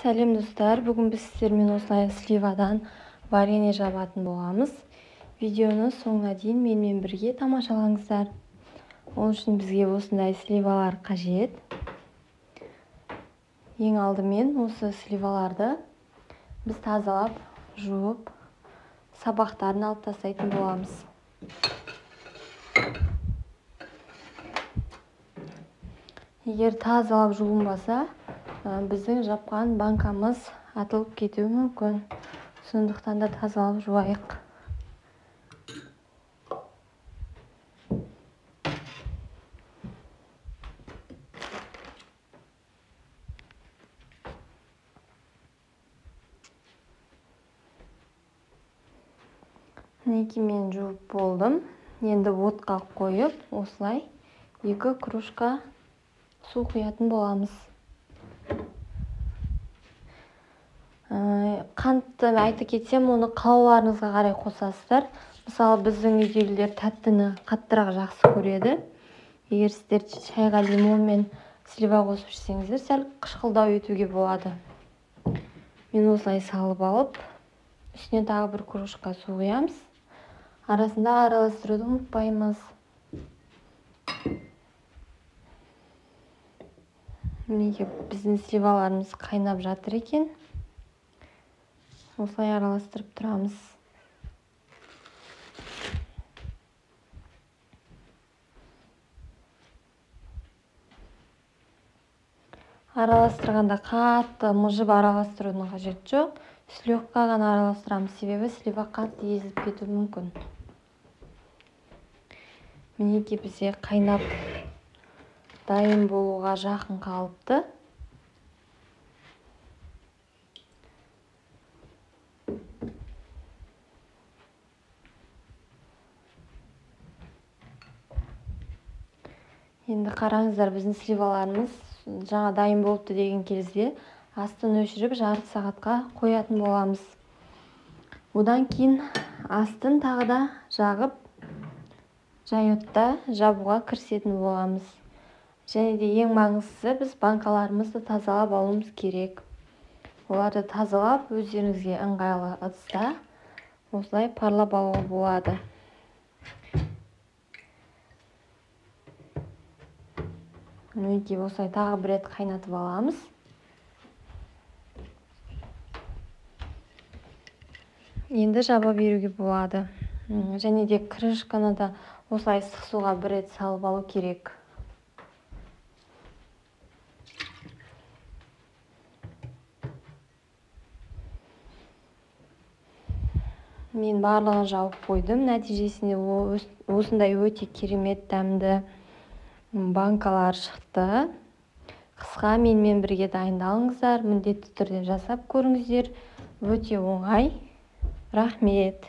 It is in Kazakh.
Сәлем достар, бүгін біз сіздермен осылай сливадан варенье жабатын боламыз. Видеоны соңына дейін менімен бірге тамашалаңыздар. Ол үшін бізге осындай сливалар қажет. Ең алдымен осы сливаларды біз тазалап, жуып, сабақтарын алып тастайтын боламыз. Егер тазалап жуылмаса, біздің жапқан банкамыз атылып кетуі мүмкін. Сондықтан да тазалап жуайық. Мінекей мен жуып болдым. Енді отқа қойып, осылай 2 кружка су құятын боламыз. Қантты айта кетсем, оны қалауларыңызға қарай қосасыздар. Мысалы, біздің үйдегілер тәттіні қаттырақ жақсы көреді. Егер сіздер шайға лимон мен слива қосып ішсеңіздер, сәл қышқылдау етуге болады. Мен осылай салып алып, үстіне тағы бір кружка су құямыз. Арасында араластыруды ұмытпаймыз. Мінекей біздің сливаларымыз қайнап жатыр екен. Осылай араластырып тұрамыз. Араластырғанда қатты мыжып араластырудың қажеті жоқ. Слегка ғана араластырамыз, себебі слива қатты езіліп кетуі мүмкін. Мінекей бізде қайнап дайын болуға жақын қалыпты. Енді қараңыздар, біздің сливаларымыз жаңа дайын болыпты деген кезде астын өшіріп жарты сағатқа қоятын боламыз. Одан кейін астын тағы да жағып, жай отта жабуға кірісетін боламыз. Және де ең маңыздысы, біз банкаларымызды тазалап алуымыз керек. Оларды тазалап, өздеріңізге ыңғайлы ыдыста осылай парлап алуға болады. Мінекей осылай тағы бір рет қайнатып аламыз. Енді жаба беруге болады. Және де крышканы да осылай ыстық суға бір рет салып алу керек. Мен барлығын жауып қойдым. Нәтижесінде осындай өте керемет дәмді банкалар шықты. Қысқа менімен бірге дайындалыңыздар, міндетті түрде жасап көріңіздер. Өте оңай. Рахмет.